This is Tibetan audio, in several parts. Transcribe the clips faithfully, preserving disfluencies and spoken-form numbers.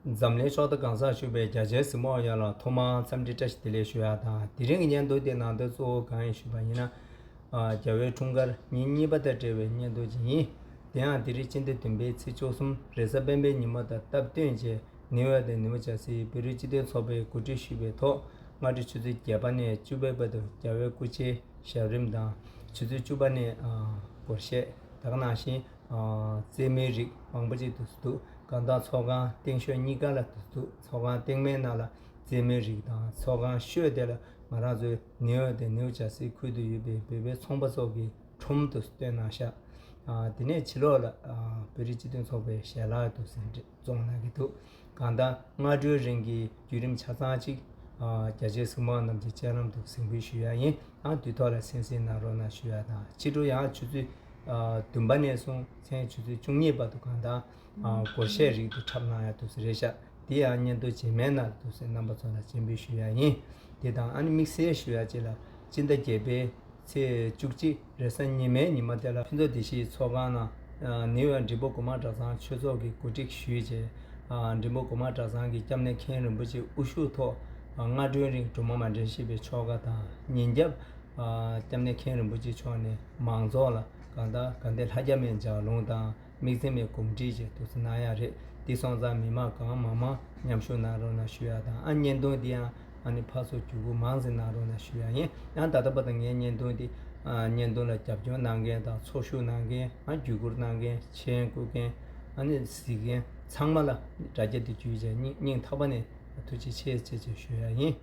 འཛམ་གླིང་ཕྱོགས་མཐའ་གང་སར་བཞུགས་པའི་རྒྱ་ཆེའི་གཟིགས་མོ་བ་ཡོངས་ལ་ཐོག་མར་འཚམས་འདྲི་བཀྲ་ཤིས་བདེ་ལེགས་ཞུ་ཡག་དང་། དེ་རིང་གི་བརྙན་ཐུང་དེ་ནང་དོན་གཙོ་བོ་གང་ཡིན་ཞུས་པ་ཡིན་ན། ཨ། རྒྱལ་བའི་འཁྲུངས་སྐར་ཉིན་གཉིས་པ་དང་འབྲེལ་བའི་བརྙན་ཐུང་ཅིག་ཡིན། དེ་ཡང་དེ་རིང་སྤྱི་ཟླ་བདུན་པའི་ཚེས་བཅུ་གསུམ་རེས་གཟའ་སྤེན་པའི་ཉིན་མོ་དང་སྟབས་བསྟུན་བྱས། ནིའུ་ཡོག་དང་ནིའུ་ཇར་སིའི་བོད་རིགས་སྤྱི་མཐུན་ཚོགས་པས་གོ་སྒྲིག་ཞུས་པའི་ཐོག་སྔ་དྲོ་ཆུ་ཚོད་བརྒྱད་པ་ནས་བཅུ་པའི་བར་དུ་རྒྱལ་བའི་སྐུ་ཕྱྭའི་ཞབས་རིམ་དང་། ཆུ་ཚོད་བཅུ་པ་ནས། ཨ། སྒོར་གཞས། ད་ག་ནང་བཞིན། ཨ། རྩེད་མོའི་རིགས་མང་པོ་ཅིག་འདུག་འདུག་གང་ལྟར་ཚོགས་ཁང་སྟེང་ཤོག་གཉིས་ཀ་ལ་འདུག་འདུག་ཚོགས་ཁང་སྟེང་མའི་ནང་ལ་རྩེད་མོའི་རིགས་དང་། ཚོགས་ཁང་ཤོག་དེ་ལ་ང་རང་ཚོའི་ནིའུ་ཡོག་དང་ནིའུ་ཇར་སི་ཁུལ་དུ་ཡོད་པའི་བོད་པའི་ཚོང་པ་ཚོ་གི་ཁྲོམ་དུ་བཏོན་གནང་ཤག་ཨ། དེ་ནས་ཕྱི་ལོགས་ལ། ཨ། བོད་རིགས་སྤྱི་མཐུན་ཚོགས་པའི་ཞལ་ལག་འདུག་ཟེར་བཙོང་གནང་གི་འདུག་གང་ལྟར་སྔ་དྲོའི་རིང་གི་བརྒྱུད་རིམ་ཆ་ཚང་གཅིག་ཨ། རྒྱ་ཆེའི་གཟིགས་མོ་བ་རྣམས་ཀྱི་སྤྱན་ལམ་དུ་གཟིགས་འབུལ་ཞུ་ཡག་ཡིན། ཨ། དུས་ཐོག་ལ་གསན་གཟིགས་གནང་རོགས་གནང་ཞུ་ཡག་དང་། ཕྱི་དྲོ་ཡང་ཆུ་ཚོད། ཨ། བདུན་པ་ནས་བཟུང་མཚན་ཆུ་ཚོད་བཅུ་གཉིས་བར་དུ་གང་ལྟར། ཨ། སྒོར་གཞས་རིགས་དེ་འཁྲབ་གནང་ཡག་འདུག་ཟེར་རེད་ཤག་དེ་ཡང་བརྙན་ཐུང་རྗེས་མའི་ནང་འདུག་ཟེར་རྣམ་པ་ཚོ་ལ་སྤྱན་འབུལ་ཞུ་ཡག་ཡིན། དེ་དང་ཨ་ནི་དམིགས་བསལ་ཞུ་ཡག་ཅིག་ལ། སྤྱི་ཟླ་བརྒྱད་པའི་ཚེས་བཅུ་གཅིག་རེས་གཟའ་ཉི་མའི་ཉི་མ་དེ་ལ་ཕུན་ཚོགས་སྡེ་བཞིའི་ཚོགས་ཁང་ནང་། ཨ། ནིའུ་ཡོག་འགྲེང་བུ་སྒོ་མང་གྲྭ་ཚང་ཆོས་ཚོགས་ཀྱིས་གོ་སྒྲིག་ཞུས་བྱས། ཨ། འགྲེང་བུ་སྒོ་མང་གྲྭ་ཚང་གི་སྐྱབས་གནས་མཁན་རིན་པོ་ཆེའི་དབུ་བཞུགས་ཐོག་ཨ། སྔ་དྲོའི་རིང་སྒྲོལ་མ་མ་འདྲེན་བཞད་པའི་ཆོ་ག་དང་། ཉིན་རྒྱབ། ཨ། སྐྱབས་གནས་མཁན་རིན་པོ་ཆེ་མཆོག་ནས་མང་ཚོགས་ལ་གང་ལྟར་དགའ་ལྡན་ལྷ་བརྒྱ་མའི་ལྗགས་ལུང་དང་། དམིགས་བརྩེ་མའི་གོམས་འདྲིས་བཅས་འདུག་སེ་གནང་ཡག་རེད། འདི་སོང་ཙང་མི་མང་གང་མང་མང་མཉམ་ཞུགས་གནང་རོགས་གནང་ཞུ་ཡག་དང་། ཨ། བརྙན་ཐུང་འདི་ཡང་ཨ་ནི་ཕར་ཚུར་བརྒྱུད་སྐུར་མང་ཙམ་གནང་རོགས་གནང་ཞུ་ཡག་ཡིན། ཡང་ད་ལྟ་བར་དུ་ངའི་བརྙན་ཐུང་འདི། ཨ། བརྙན་ཐུང་ལ་རྒྱབ་སྐྱོར་གནང་མཁན་དང་། ཚོགས་ཞུགས་གནང་མཁན། ཨ། བརྒྱུད་སྐུར་གནང་མཁན། མཆན་བཀོད་མཁན། ཨ་ནི་གཟིགས་མཁན་ཚང་མ་ལ་དྲ་རྒྱ་འདི་བརྒྱུད་བྱས་སྙིང་སྙིང་ཐག་པ་ནས་ཐུགས་རྗེ་ཆེ་ཆེ་ཆེ་ཞུ་ཡག་ཡིན།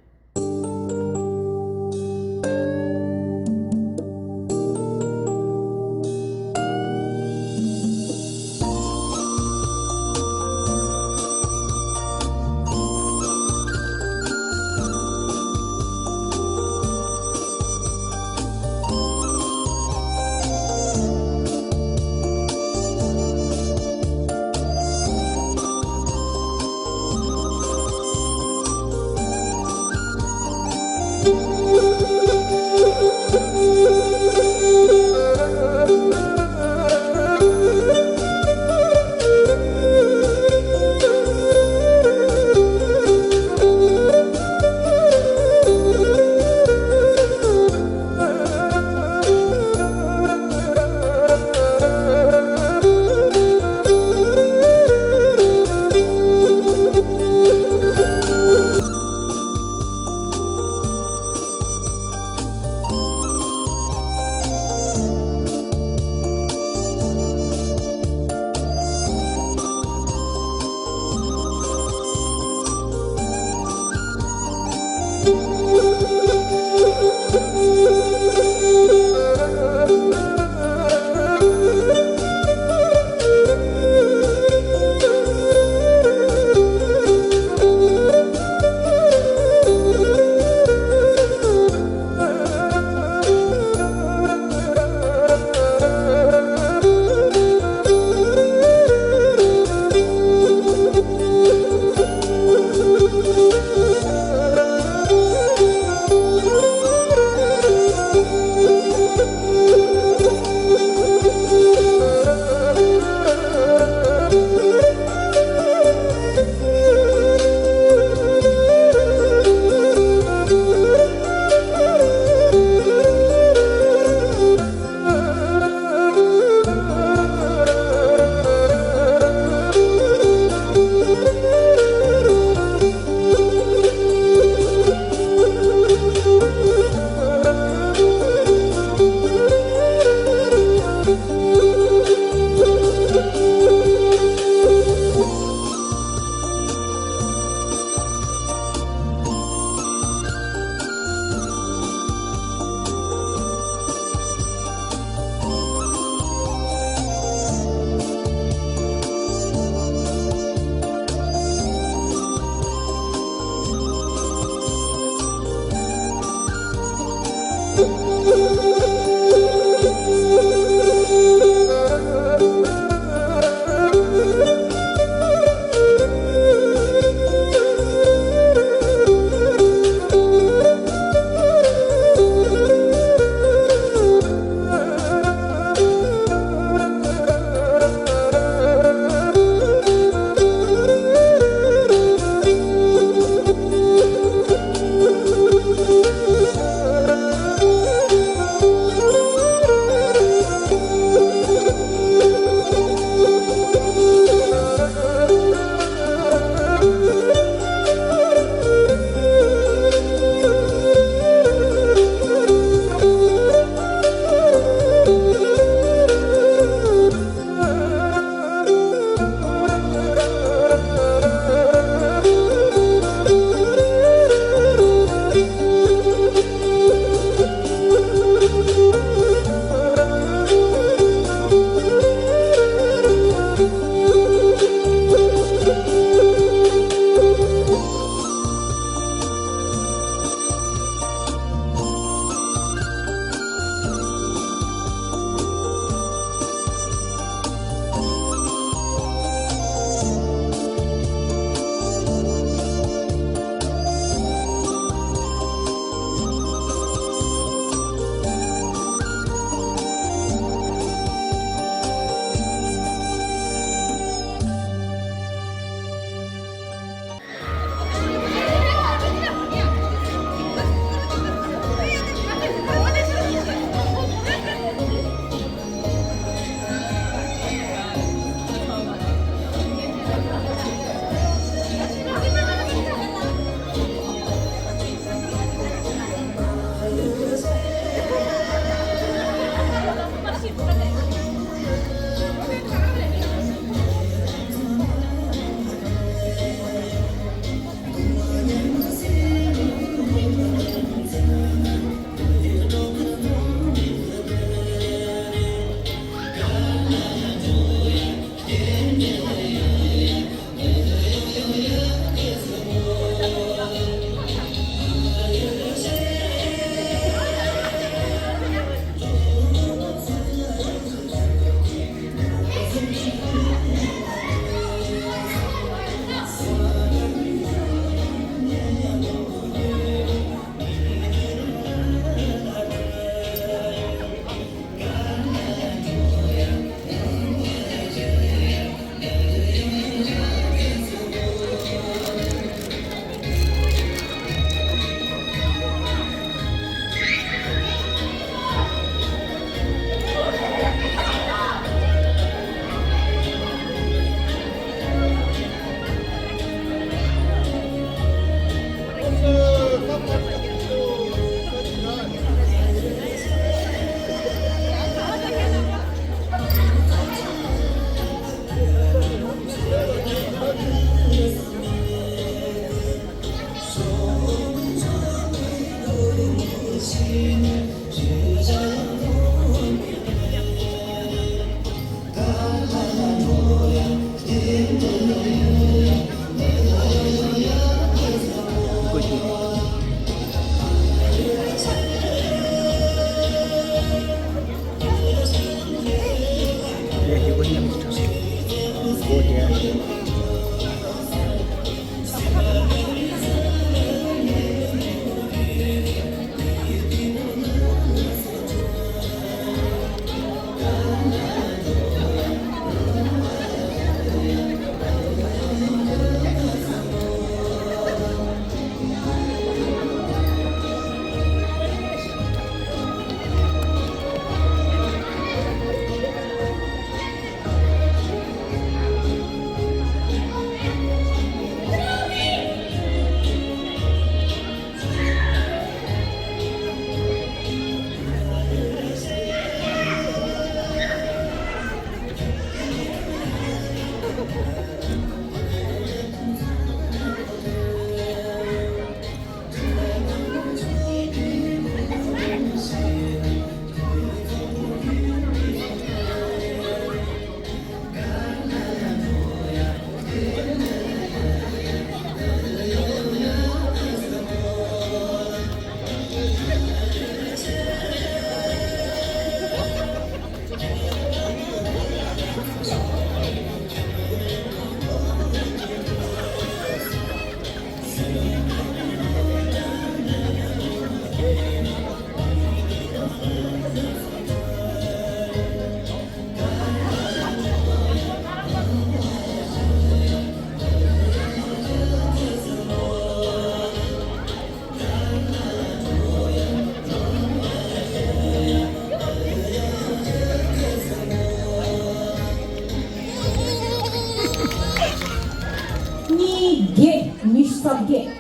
གཉིས་བརྒྱད་ཉི་ཤུ་རྩ་བརྒྱད།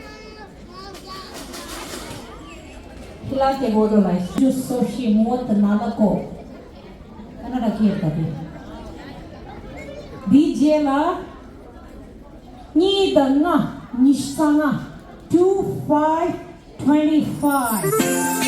ཁྱི་ལ་སྐྱེ་བོ་རོ་ལ་ཞུ་སོ་ཤི་མོ་ཏི་ན་ལ་ཀོ། ཁ་ན་ཌ་ཁྱི་ཡོད་པ་དེ། འདིའི་རྗེས་ལ། གཉིས་དང་ལྔ། ཉི་ཤུ་རྩ་ལྔ། two five twenty five།